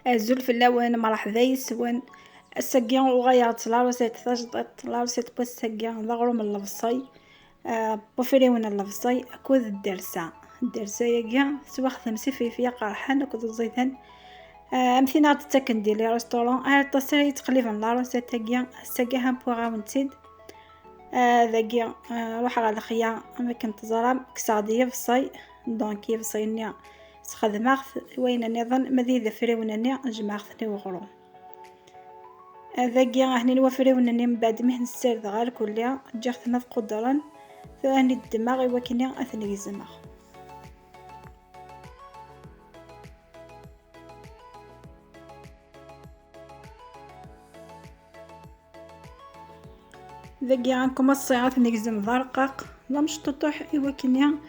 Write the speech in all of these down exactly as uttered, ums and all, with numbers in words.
Azul fell-awen, mṛeḥba yes-wen. Ass-agi uɣaleɣ-d s la recette tajdiṭ, la recette n wass-agi d aɣrum n lebṣel, ah, n wafriwen n lebṣel akked ddersa. Ddersa-agi tettwaxdem s ifelfel aqerḥan akked uẓidan, ah, am tin ara d-ttaken di les restaurants, ar aṭas ara yettqelliben la recette-agi. Ass-agi ha newwi-awen-tt-id. Ah, dagi, ah, ruḥeɣ ɣer lexla, am akken teẓram, kkseɣ-d iḍebsi. Donc, iḍebsi-nni sxedmeɣ-t, wayen nniḍen, ma d afriwen-nni, jemɛeɣ-ten i uɣrum. Ah, dagi, ahnin wafriwen-nni, mbeɛd mi ten-ssirdeɣ ar kulli, ǧǧiɣ-ten ad qudren, tura ahni ddmeɣ i wakken ad ten-gezmeɣ. Dagi ɣankumaṣi ad t-negzem d arqaq, d amecṭuṭuḥ, i wakken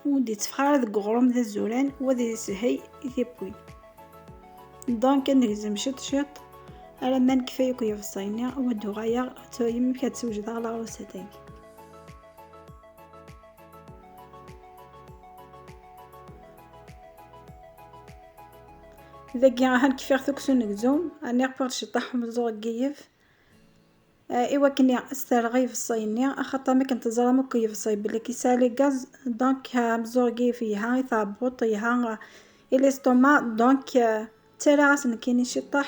ur d-itteffeɣ ara deg uɣrum d azuran, u ad yeshel i tiwwin. Donc ad negzem ciṭ ciṭ alamma nekfa akk iḍebsiyen-nni, u ad d-uɣaleɣ ad twalim amek ad d-swejdeɣ la recette-agi. Dagi ahan kfiɣ-t akk s unegzum, rniɣ-t ciṭṭaḥ umeẓẓuɣ n yiḍebsi. Ah, i wakken ad s-terreɣ i iḍebsiyen-nni, axaṭer mi akken teẓram akk iḍebsiyen belli yesɛa les gaz, donc, ah, ameẓẓuɣ n yiḍebsi yelha i tɛebbuḍt, yelha, ah, i l'estomac, donc, ah, ttarraɣ-as nekkini ciṭṭaḥ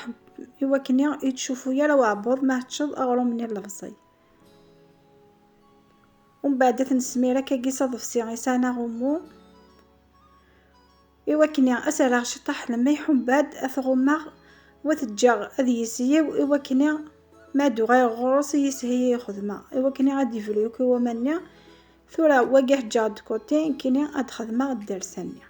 i wakken ur yettcuffu ara uɛebbuḍ ma teččeḍ aɣrum-nni n lebṣel. Umbeɛd ad t-nesmir akkagi s aḍebsi yesɛan aɣummu. I wakken ad s-rreɣ ciṭṭaḥ n lmelḥ, umbeɛd ad t-ɣummeɣ, u ad t-ǧǧeɣ ad yessew, i wakken ma d-uɣaleɣ ɣur-s ad yeshel i xedmeɣ, i wakken ad d-yebru akk i waman-nni. Tura wagi ǧǧeɣ-t de côté, nekkini ad d-xedmeɣ ddersa-nni.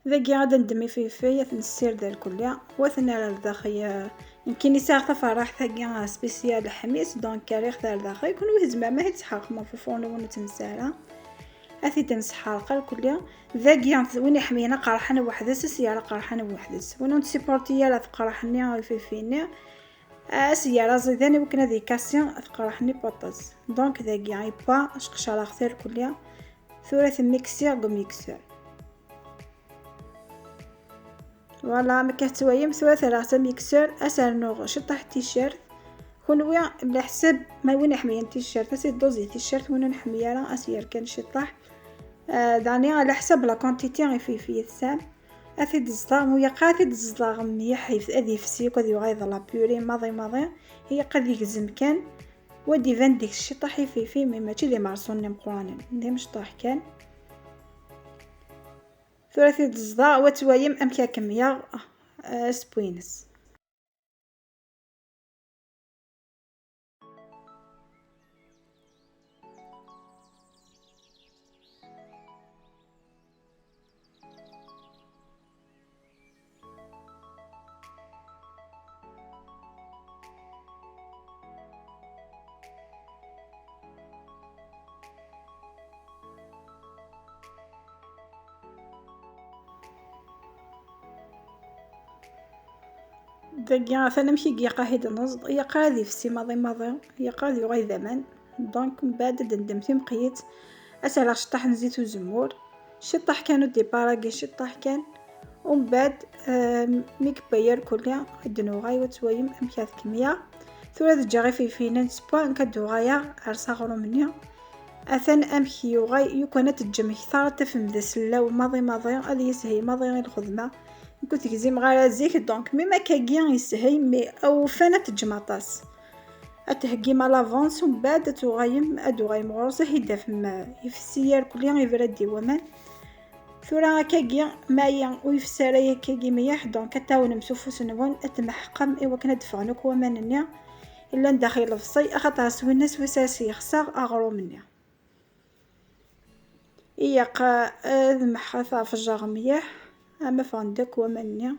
Dagi ad d-neddem ifeyfey, ad t-nessired ar kulli, u ad t-nerr ar daxel. Nekkini sɛiɣ taferraḥt-agi spécial lḥmis, donc rriɣ-t ar daxel. Kunwi tzemrem ad t-id-tesḥerqem ɣef ufurnu-nwen, ur tt-nesɛi ara. Ad t-id-nesḥerq ar kulli. Dagi, win iḥemmlen aqerḥan weḥd-s, ad s-yerr aqerḥan weḥd-s. Win ur nettsupporti ara aqerḥan-nni, ifeyfey-nni, ad s-yerr aẓidan i wakken ad ikasi aqerḥan-nni n waṭas. Donc, dagi, yewwa, sqecreɣ-t ar kulli. Tura ad t-mmiksiɣ deg umyuksur. Voilà, ma akka tettwalim, tura terreɣ-tt amyuksur, ad s-rnuɣ ciṭṭaḥ n ticcert. Kunwi, leḥsab, ma win iḥemmlen ticcert, ad s-idduẓ i ticcert, win ur nḥemmel ara, ad s-yerr kan ciṭṭaḥ. Ah, daɣen, ɛla ḥsab la quantité ifeyfey i tesɛam. Ad t-id-ẓḍaɣ, mu yaqqa ad t-id-ẓḍaɣ mliḥ, yef-, ad yefsi akk, ad yuɣal d la purée maḍi maḍi. Ilaq ad yegzem kan, u ad d-iban deg-s ciṭṭaḥ ifeyfey, mais mačči d imerṣunen imeqqranen, d imecṭaḥ kan. Tura ad t-id-ẓḍaɣ, u ad twalim amek ad kemmleɣ, ah, asewwi-ines. Dagi atan amek i ilaq ad t-id-neẓḍ, ilaq ad yefsi maḍi maḍi, ilaq ad yuɣal d aman. Donc, mbeɛd ad d-neddem timqeyt, ad s-rreɣ ciṭṭaḥ n zzit uzemmur, ciṭṭaḥ kan au départ-agi, ciṭṭaḥ kan. Umbeɛd, eh, mi yewwa ar kulli, ad d-nuɣal, u ad twalim amek ara t-kemmleɣ. Tura ad ǧǧeɣ ifeyfey-nni n ssewwa, nekk ad d-uɣaleɣ ar s aɣrum-nni. Atan amek yuɣal, yukan ad teǧǧem kter, ad tafem d asellaw maḍi maḍi, ad yeshel maḍi i lxedma. Nekk ur t-gzimeɣ ara zik, donc, même akkagi yeshel, mais awufan ad teǧǧem aṭas. Ad theggim à l'avance, umbeɛd ad tuɣalem, ad d-tuɣalem ɣur-s, ad t-id-tafem, eh, ifessi ar kulli, yebra-d i waman. Tura akkagi, ma aya ur yefsi ara akkagi mliḥ, donc ad tɛawnem s ufus-nwen, ad tmeḥqem i wakken ad d-ffɣen akk waman-nni yellan daxel lebṣel, axaṭer s winna s wis ara s-yexṣer aɣrum-nni. Ilaq ad meḥqeɣ, ad t-ɛefjeɣ mliḥ, ama ffɣen-d akk waman-nni.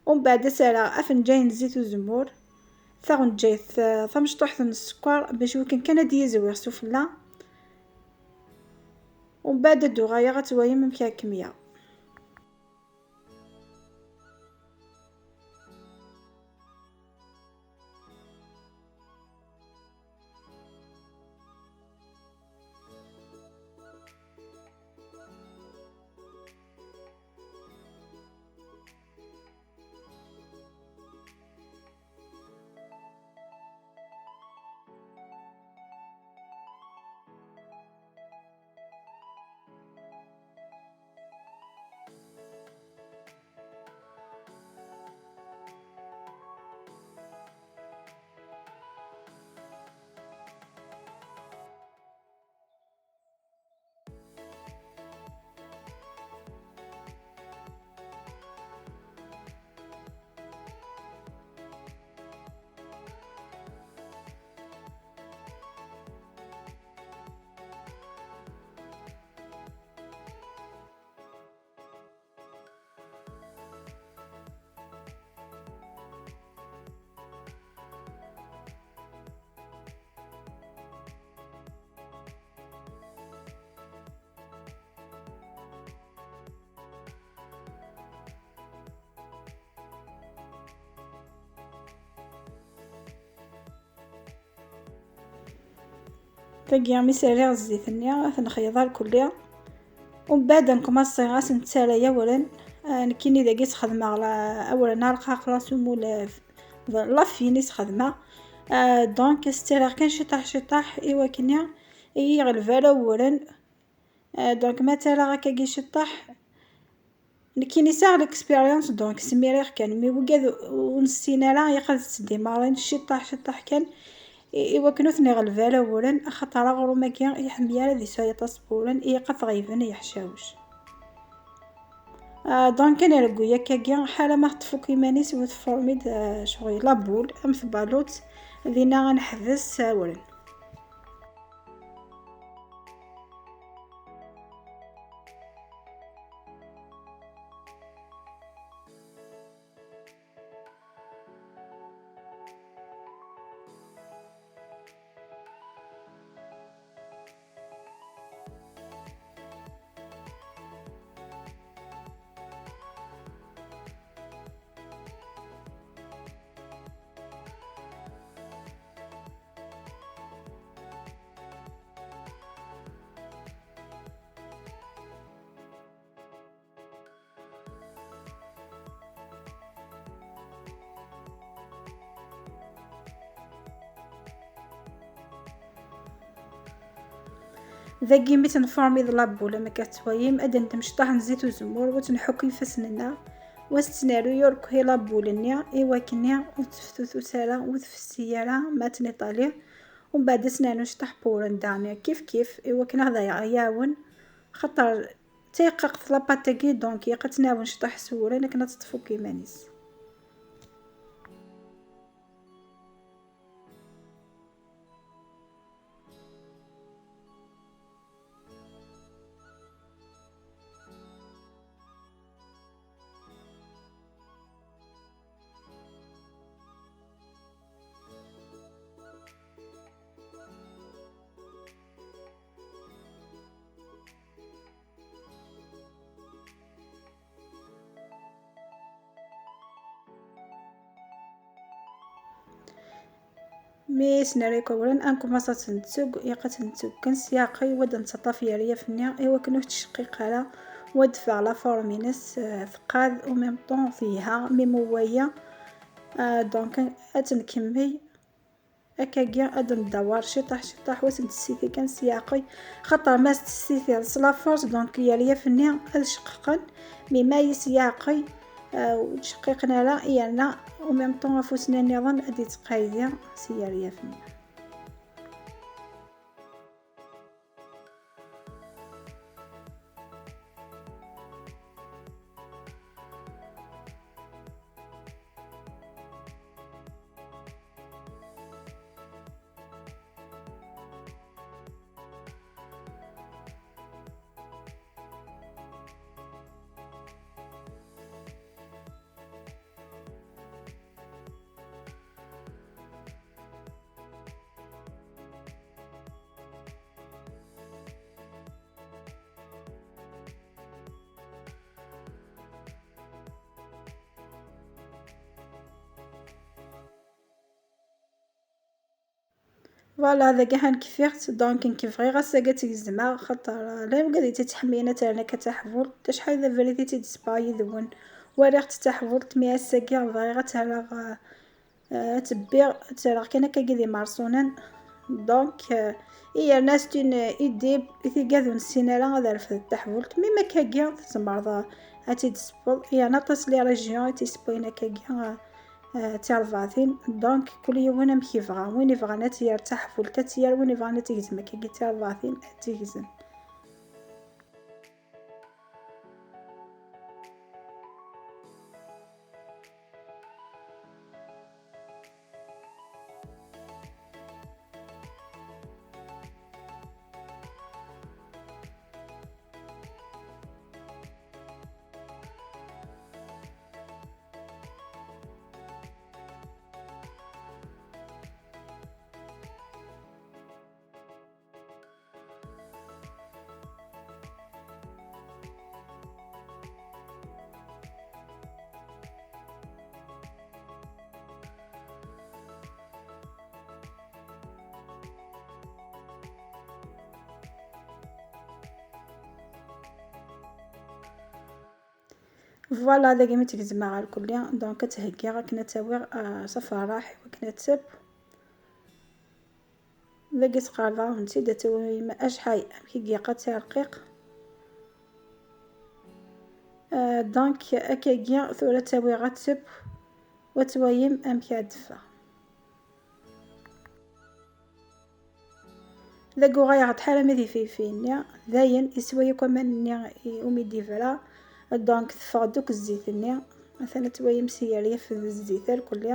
Umbeɛd ad s-rreɣ afenǧal n zzit uzemmur, taɣenǧayt, eh, tamecṭuḥt n sskeṛ, bac iwakken kan ad d-yizwir sufella. ومن بعد ادو غايا غتوايم مكاكميه. Tagi mi sɛiɣ zzit-nni, ad ten-xeyḍ alkulli. Umbeɛd ad nkumaṣi ad s-nettalay awren. Ah, nekkini dagi sxedmeɣ la-, awren arqaq, la semoule, d la fin i sxedmeɣ. Ah, donc, ttalaɣ kan ciṭaḥ ciṭaḥ i wakken i yi-iɣleb ara uwren. Ah, donc, ma ttalaɣ akkagi ciṭaḥ, nekkini sɛiɣ l'expérience, donc, smiriɣ kan. Mi wigad ur nessin ara, ilaq ad ttdimaren ciṭaḥ ciṭaḥ kan, i, i wakken ur ten-iɣleb ara uwren, axaṭer aɣrum-agi iḥemmel ara ad yesɛu aṭas n wuwren, ilaq ad t-ɣeyben i yeḥcawec. Ah, donc, ad nreggu yakkagi, ḥala ma teṭṭef akk iman-is, u tformi-d, ah, ccɣel la boule, am tbaluṭ, dinna ad neḥbes awren. Dagi mi tenformiḍ la boule am akka tettwayim, ad d-neddem cṭaḥ n zzit uzemmur, u ad nḥukk ifassen-nneɣ, u ad s-tt-nerru yurkhi la boule-nni, i wakken ur teftutus ara, ur tfessi ara, ma tniṭali. Umbeɛd ad s-nernu cṭaḥ n wewren daɣen kif kif, i wakken ad aɣ-iɛawen, xaṭer d tayqaqt la pâte-agi, donc ilaq ad tt-nɛawen cṭaḥ s wewren akken ad teṭṭef akk iman-is. Mi s-nerra akk awren, ad nkumaṣ ad tt-netteg, ilaq ad tt-netteg kan s yiɛeqqi, u ad nettaṭṭaf yeryaf-nni i wakken ur tettceqqiq ara, u ad d-teffeɣ la forme-ines, eh, teqqad, u même temps telha, même waya. Ah, donc, ad tt-nkemmel. Akkagi ad ndawar ciṭaḥ ciṭaḥ, u ad tt-nessiti kan s yiɛeqqi, xaṭer ma s-tessitiḍ s la force, donc yeryaf-nni ad ceqqqen, mais ma s yiɛeqqi, ah, ur ttceqqiqen ara, yerna en même temps afus-nni nniḍen ad yettqaydi s yeryaf-nni. Voilà, dagi ḥan kfiɣ-tt, donc nekk bɣiɣ ass-agi ad tt-gezmeɣ, xaṭer, euh, llan wigad i tt-ittḥemmilin ad ternu akka d taḥbult, acḥal d abrid i tt-id-sewweɣ yid-wen, uriɣ-tt d taḥbult, mi ass-agi bɣiɣ ad tt-rreɣ, euh, euh, ad tt-bbiɣ, ad tt-rreɣ kan akkagi d imerṣunen. Donc, euh, i yerna c'est une idée i tigad ur nessin ara ad refdent taḥbult, même akkagi tzemreḍ, euh, ad tt-id-tessewweḍ, yerna aṭas les régions i tt-yessewwayen akkagi, euh, euh, d tiṛebɛatin. Donc, kul yiwen amek yebɣa. Win yebɣan ad tt-yerr d taḥbult, ad tt-yerr, win yebɣan ad tt-yegzem akkagi d tiṛebɛatin, ad tt-yegzem. Voilà, dagi mi tt-gezmeɣ ɣer kulli, donc ad tt-heggiɣ akken ad tt-awiɣ, euh, s afraḥ, i wakken ad tebb. Dagi sqerḍeɣ-tent-id, ad tawim acḥal amek i yeqqaṭ rqiq. Euh, donc, akkagi tura ttawiɣ ad tebb, wa twayim amek ad teffeɣ. Dagi uɣaleɣ-d ḥala ma d ifeyfiyen-nni, dayen iswa yakk aman-nni i umi d-yebra, donc teffeɣ-d akk zzit-nni. Atan ad twayim s yeryaf d zzit ar kulli.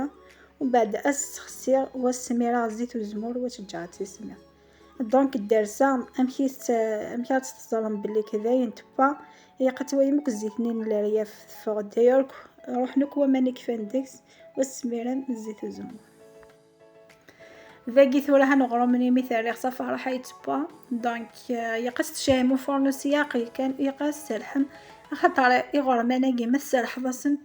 Umbeɛd ad s-ssexsiɣ, wa smireɣ zzit uzemmur, wa tt-ǧǧeɣ ad tismi. Donc ddersa, amek i tt-, amek ad teẓrem belli k-, dayen tewwa, ilaq ad twayim akk zzit-nni n leryaf teffeɣ-d, d'ailleurs ruḥen akk waman i kfan deg-s, wa smiren zzit uzemmur. Dagi tura han uɣrum-nni mi t-rriɣ s afraḥ ay tewwa. Donc, euh, ilaq ad tecɛim ufurnu s yeɛqel kan, ilaq ad tserrḥem, axaṭer iɣurman-agi ma tserrḥeḍ-asen,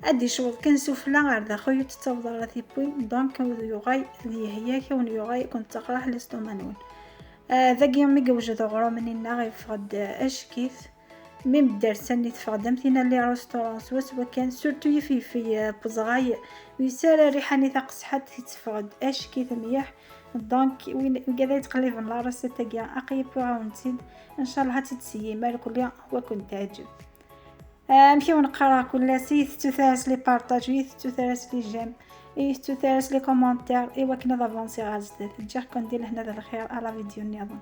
ad d-icweḍ kan sufella ar daxel, ur tettaweḍ ara tiwwi. Donc, ad yuɣal d yehyag, ad wen-yuɣal ad ken-teqreḥ l'estomac-nwen. Euh, dagi mi yewjed uɣrum-nni-nneɣ, yeffeɣ-d, euh, acek-it. Même ddersa-nni teffeɣ-d am tin n les restaurants swaswa kan, surtout ifeyfey, euh, n uzɣay, ur yesɛi ara rriḥa-nni taqesḥant, tetteffeɣ-d acek-it mliḥ. Donc, win, wigad ay yettqelliben la recette-agi, aql-i wwiɣ-awen-tt-id. Ncallah ad tt-id-tseggim ar kulli, wa ken-teɛǧeb. Euh, amek i wen-qqareɣ kul ass, i tettut ara s les partages, i tettut ara s les j'aime, i tettut ara s les commentaires, i wakken ad avansiɣ ɣer zdat. Ǧǧiɣ-ken di lehna d lxir, à la vidéo nniḍen.